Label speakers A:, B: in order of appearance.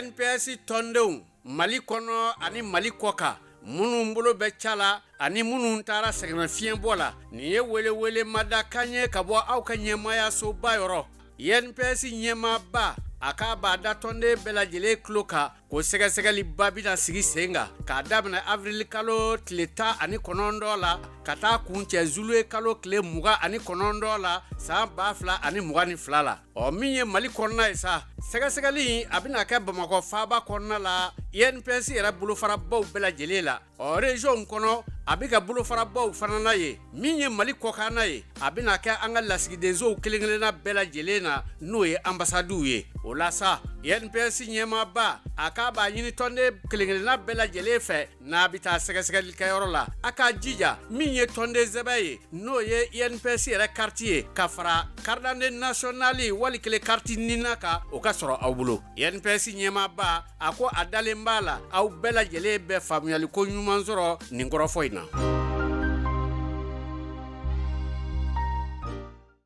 A: INPS tɔndenw Mali kɔnɔ ani Mali kɔkan, minnu bolo bɛ ca la ani minnu taara sɛgɛnnafiɲɛbɔ la, nin ye welewelemadakan ye ka bɔ aw ka ɲɛmaayasoba yɔrɔ. INPS ɲɛmaaba a k'a b'a da tɔnden bɛɛ lajɛlen tulo kan ko sɛgɛsɛgɛliba bɛna sigi sen kan k'a daminɛ avril kalo tile 19 la ka taa kuncɛ zuluye kalo tile 29 la san 2022 la. Ɔ min ye Mali kɔnɔna ye sa, sɛgɛsɛgɛli in a bɛna kɛ Bamakɔ faaba kɔnɔna la INPS yɛrɛ bolofarabaw bɛɛ lajɛlen la. Ɔ région kɔnɔ a bɛ kɛ bolofarabaw fana na yen. Min ye Mali kɔkanna ye, a bɛna kɛ an ka lasigidensow kelen-kelenna bɛɛ lajɛlen na, n'o ye anbasadiw ye. O la sa, INPS ɲɛmaaba a k'a b'a ɲini tɔnden kelen-kelenna bɛɛ lajɛlen fɛ, n'a bɛ taa sɛgɛsɛgɛlikɛyɔrɔ la, a k'a jija min ye tɔnden sɛbɛn ye, n'o ye INPS yɛrɛ kariti ye, ka fara carte d'identité nationale wali kelen kariti NINA kan, o ka sɔrɔ aw bolo. INPS ɲɛmaaba a ko a dalen b'a la aw bɛɛ lajɛlen bɛ faamuyali ko ɲuman sɔrɔ nin kɔrɔfɔ in na.